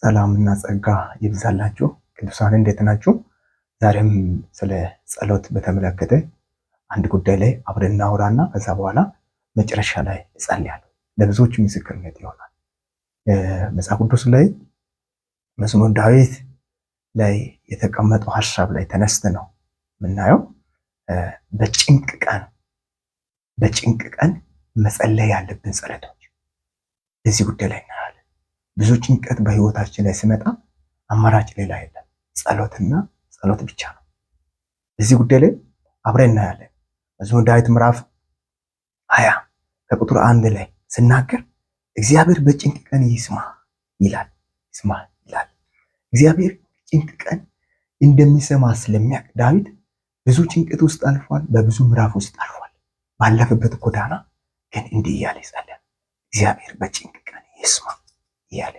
ሰላምና ጸጋ ይብዛላችሁ። ቅዱሳን እንዴት ናችሁ? ዛሬም ስለ ጸሎት በተመለከተ አንድ ጉዳይ ላይ አብረን እናወራና ከዛ በኋላ መጨረሻ ላይ እጸልያለሁ። ለብዙዎች ምስክርነት ይሆናል። መጽሐፍ ቅዱስ ላይ መዝሙር ዳዊት ላይ የተቀመጠው ሀሳብ ላይ ተነስተ ነው የምናየው። በጭንቅ ቀን በጭንቅ ቀን መጸለይ ያለብን ጸሎቶች እዚህ ጉዳይ ላይ እናያለን። ብዙ ጭንቀት በህይወታችን ላይ ሲመጣ አማራጭ ሌላ የለም፣ ጸሎትና ጸሎት ብቻ ነው። እዚህ ጉዳይ ላይ አብረን እናያለን። መዝሙር ዳዊት ምዕራፍ 20 ከቁጥር 1 ላይ ስናገር እግዚአብሔር በጭንቅ ቀን ይስማ ይላል። ይስማ ይላል። እግዚአብሔር ጭንቅ ቀን እንደሚሰማ ስለሚያውቅ ዳዊት ብዙ ጭንቀት ውስጥ አልፏል። በብዙ ምዕራፍ ውስጥ አልፏል። ባለፈበት ጎዳና ግን እንዲህ እያለ ይጸልያል። እግዚአብሔር በጭንቅ ቀን ይስማ እያለ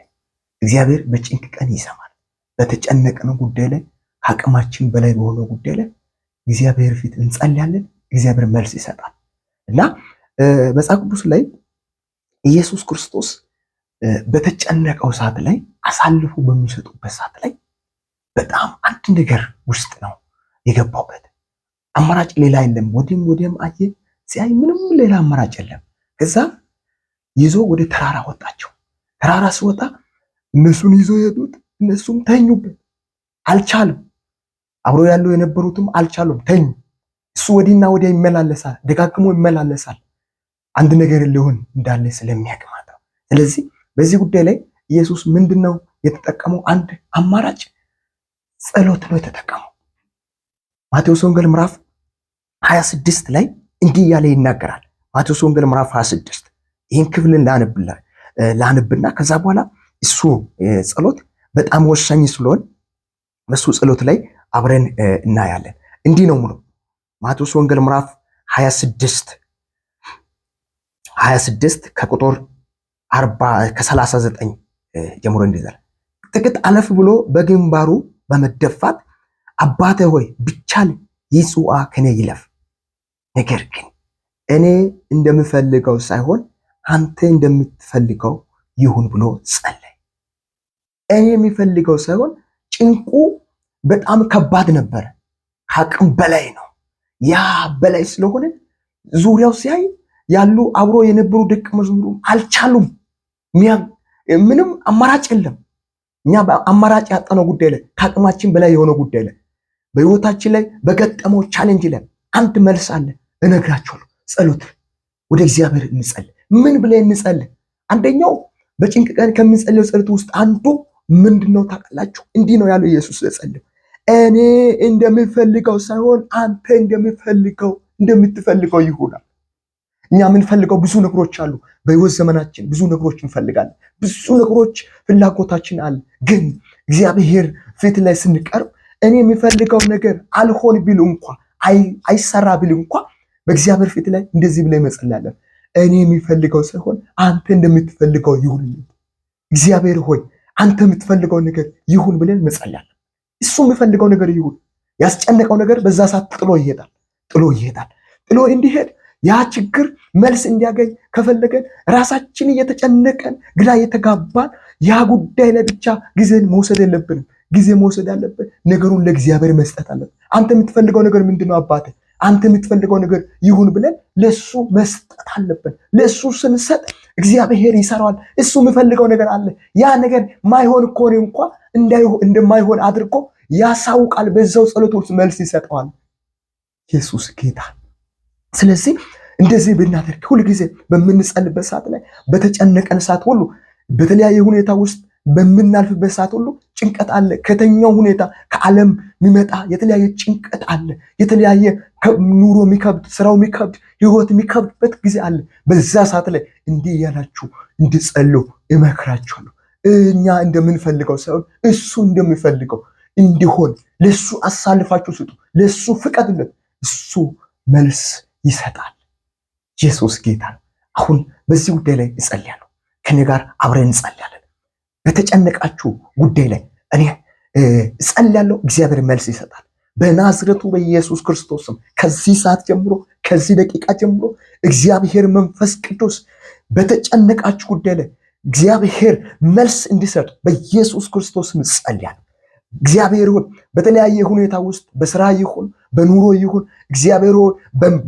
እግዚአብሔር በጭንቅ ቀን ይሰማል። በተጨነቅነው ጉዳይ ላይ ከአቅማችን በላይ በሆነው ጉዳይ ላይ እግዚአብሔር ፊት እንጸልያለን። እግዚአብሔር መልስ ይሰጣል እና መጽሐፍ ቅዱስ ላይ ኢየሱስ ክርስቶስ በተጨነቀው ሰዓት ላይ አሳልፎ በሚሰጡበት ሰዓት ላይ በጣም አንድ ነገር ውስጥ ነው የገባውበት። አማራጭ ሌላ የለም። ወዲህም ወዲያም አየ፣ ሲያይ ምንም ሌላ አማራጭ የለም። ከዛ ይዞ ወደ ተራራ ወጣቸው። ተራራ ሲወጣ እነሱን ይዞ ሄዱት። እነሱም ተኙበት፣ አልቻሉም። አብሮ ያሉ የነበሩትም አልቻሉም፣ ተኙ። እሱ ወዲና ወዲያ ይመላለሳል፣ ደጋግሞ ይመላለሳል። አንድ ነገር ሊሆን እንዳለ ስለሚያውቅ ማለት ነው። ስለዚህ በዚህ ጉዳይ ላይ ኢየሱስ ምንድነው የተጠቀመው? አንድ አማራጭ ጸሎት ነው የተጠቀመው። ማቴዎስ ወንጌል ምዕራፍ 26 ላይ እንዲህ እያለ ይናገራል። ማቴዎስ ወንጌል ምዕራፍ 26 ይህን ክፍልን ላንብና ከዛ በኋላ እሱ ጸሎት በጣም ወሳኝ ስለሆነ በሱ ጸሎት ላይ አብረን እናያለን። እንዲህ ነው ሙሉ ማቴዎስ ወንጌል ምዕራፍ 26 26 ከቁጥር 40 ከ39 ጀምሮ እንዲዛል ጥቂት አለፍ ብሎ በግንባሩ በመደፋት አባቴ ሆይ ቢቻል ይህ ጽዋ ከኔ ይለፍ፣ ነገር ግን እኔ እንደምፈልገው ሳይሆን አንተ እንደምትፈልገው ይሁን ብሎ ጸለይ። እኔ የሚፈልገው ሳይሆን ጭንቁ በጣም ከባድ ነበረ፣ ከአቅም በላይ ነው። ያ በላይ ስለሆነ ዙሪያው ሲያይ ያሉ አብሮ የነበሩ ደቀ መዝሙሩ አልቻሉም። ምንም አማራጭ የለም። እኛ አማራጭ ያጣነው ጉዳይ ላይ ከአቅማችን በላይ የሆነ ጉዳይ ላይ በህይወታችን ላይ በገጠመው challenge ላይ አንድ መልስ አለ፣ እነግራችኋለሁ። ጸሎት፣ ወደ እግዚአብሔር እንጸልይ። ምን ብለን እንጸልይ? አንደኛው በጭንቅ ቀን ከምንጸልየው ጸሎት ውስጥ አንዱ ምንድነው ታውቃላችሁ? እንዲህ ነው ያለው ኢየሱስ ጸልዩ፣ እኔ እንደምፈልገው ሳይሆን አንተ እንደምፈልገው እንደምትፈልገው ይሁናል። እኛ የምንፈልገው ብዙ ነገሮች አሉ። በህይወት ዘመናችን ብዙ ነገሮች እንፈልጋለን። ብዙ ነገሮች ፍላጎታችን አለ። ግን እግዚአብሔር ፊት ላይ ስንቀርብ እኔ የሚፈልገው ነገር አልሆን ቢል እንኳ አይሰራ ቢል እንኳ በእግዚአብሔር ፊት ላይ እንደዚህ ብለን መጸለያለን። እኔ የሚፈልገው ሳይሆን አንተ እንደምትፈልገው ይሁን። እግዚአብሔር ሆይ አንተ የምትፈልገው ነገር ይሁን ብለን መጸለያለን። እሱ የሚፈልገው ነገር ይሁን። ያስጨነቀው ነገር በዛ ሰዓት ጥሎ ይሄዳል። ጥሎ ይሄዳል። ጥሎ እንዲሄድ ያ ችግር መልስ እንዲያገኝ ከፈለገን ራሳችን እየተጨነቀን ግራ እየተጋባን ያ ጉዳይ ላይ ብቻ ጊዜን መውሰድ የለብንም። ጊዜ መውሰድ ያለብን ነገሩን ለእግዚአብሔር መስጠት አለብን። አንተ የምትፈልገው ነገር ምንድን ነው አባቴ? አንተ የምትፈልገው ነገር ይሁን ብለን ለሱ መስጠት አለብን። ለሱ ስንሰጥ እግዚአብሔር ይሰራዋል። እሱ የሚፈልገው ነገር አለ። ያ ነገር ማይሆን ከሆነ እንኳ እንደማይሆን አድርጎ ያሳውቃል። በዛው ጸሎት ውስጥ መልስ ይሰጠዋል። ኢየሱስ ጌታ። ስለዚህ እንደዚህ ብናደርግ ሁልጊዜ በምንጸልበት ሰዓት ላይ በተጨነቀን ሰዓት ሁሉ በተለያየ ሁኔታ ውስጥ በምናልፍበት ሰዓት ሁሉ ጭንቀት አለ። ከተኛው ሁኔታ ከዓለም የሚመጣ የተለያየ ጭንቀት አለ። የተለያየ ኑሮ የሚከብድ፣ ስራው የሚከብድ፣ ህይወት የሚከብድበት ጊዜ አለ። በዛ ሰዓት ላይ እንዲህ እያላችሁ እንድጸልዩ እመክራችኋለሁ። እኛ እንደምንፈልገው ሳይሆን እሱ እንደሚፈልገው እንዲሆን ለሱ አሳልፋችሁ ስጡ። ለሱ ፍቀዱለት። እሱ መልስ ይሰጣል። ኢየሱስ ጌታ ነው። አሁን በዚህ ጉዳይ ላይ እጸልያለሁ። ከኔ ጋር አብረን እንጸልያለን። በተጨነቃችሁ ጉዳይ ላይ እኔ እጸልያለሁ። እግዚአብሔር መልስ ይሰጣል። በናዝረቱ በኢየሱስ ክርስቶስም ከዚህ ሰዓት ጀምሮ ከዚህ ደቂቃ ጀምሮ እግዚአብሔር መንፈስ ቅዱስ በተጨነቃችሁ ጉዳይ ላይ እግዚአብሔር መልስ እንዲሰጥ በኢየሱስ ክርስቶስ ጸልያለሁ። እግዚአብሔር ሆይ በተለያየ ሁኔታ ውስጥ በስራ ይሁን በኑሮ ይሁን እግዚአብሔር ሆይ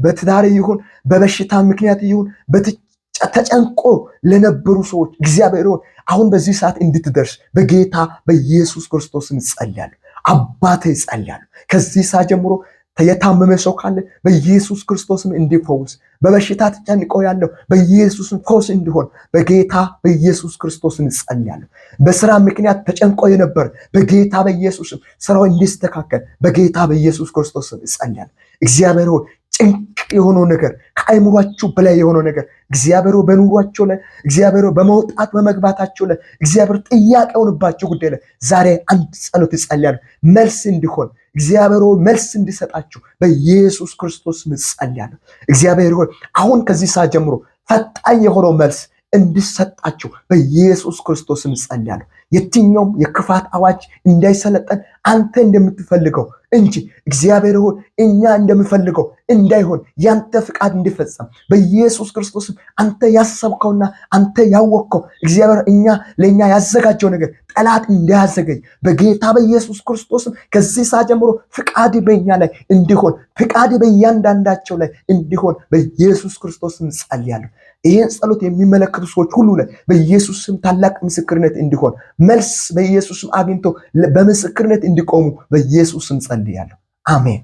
በትዳር ይሁን በበሽታ ምክንያት ይሁን ተጨንቆ ለነበሩ ሰዎች እግዚአብሔር ሆይ አሁን በዚህ ሰዓት እንድትደርስ በጌታ በኢየሱስ ክርስቶስ ጸልያለሁ። አባቴ ጸልያለሁ። ከዚህ ሰዓት ጀምሮ የታመመ ሰው ካለ በኢየሱስ ክርስቶስም እንዲፈውስ፣ በበሽታ ተጨንቆ ያለው በኢየሱስም ፈውስ እንዲሆን በጌታ በኢየሱስ ክርስቶስም ጸልያለሁ። በስራ ምክንያት ተጨንቆ የነበር በጌታ በኢየሱስም ስራው እንዲስተካከል በጌታ በኢየሱስ ክርስቶስም ጸልያለሁ። እግዚአብሔር ሆይ ጭንቅ የሆነው ነገር፣ ከአይምሯችሁ በላይ የሆነው ነገር፣ እግዚአብሔር በኑሯቸው ላይ፣ እግዚአብሔር በመውጣት በመግባታቸው ላይ፣ እግዚአብሔር ጥያቄ የሆንባቸው ጉዳይ ላይ ዛሬ አንድ ጸሎት ይጸልያሉ። መልስ እንዲሆን፣ እግዚአብሔር መልስ እንዲሰጣችሁ በኢየሱስ ክርስቶስ ጸልያለሁ። እግዚአብሔር ሆይ አሁን ከዚህ ሰዓት ጀምሮ ፈጣን የሆነው መልስ እንዲሰጣችሁ በኢየሱስ ክርስቶስ ጸልያለሁ። የትኛውም የክፋት አዋጅ እንዳይሰለጠን፣ አንተ እንደምትፈልገው እንጂ እግዚአብሔር ሆይ እኛ እንደምፈልገው እንዳይሆን፣ ያንተ ፍቃድ እንዲፈጸም በኢየሱስ ክርስቶስ፣ አንተ ያሰብከውና አንተ ያወቅከው እግዚአብሔር እኛ ለእኛ ያዘጋጀው ነገር ጠላት እንዳያዘገይ በጌታ በኢየሱስ ክርስቶስ ከዚህ ሰዓት ጀምሮ ፍቃድ በእኛ ላይ እንዲሆን፣ ፍቃድ በእያንዳንዳቸው ላይ እንዲሆን በኢየሱስ ክርስቶስ ጸልያለሁ። ይህን ጸሎት የሚመለከቱ ሰዎች ሁሉ ላይ በኢየሱስ ስም ታላቅ ምስክርነት እንዲሆን፣ መልስ በኢየሱስ ስም አግኝቶ በምስክርነት እንዲቆሙ በኢየሱስ ስም ጸልያለሁ። አሜን።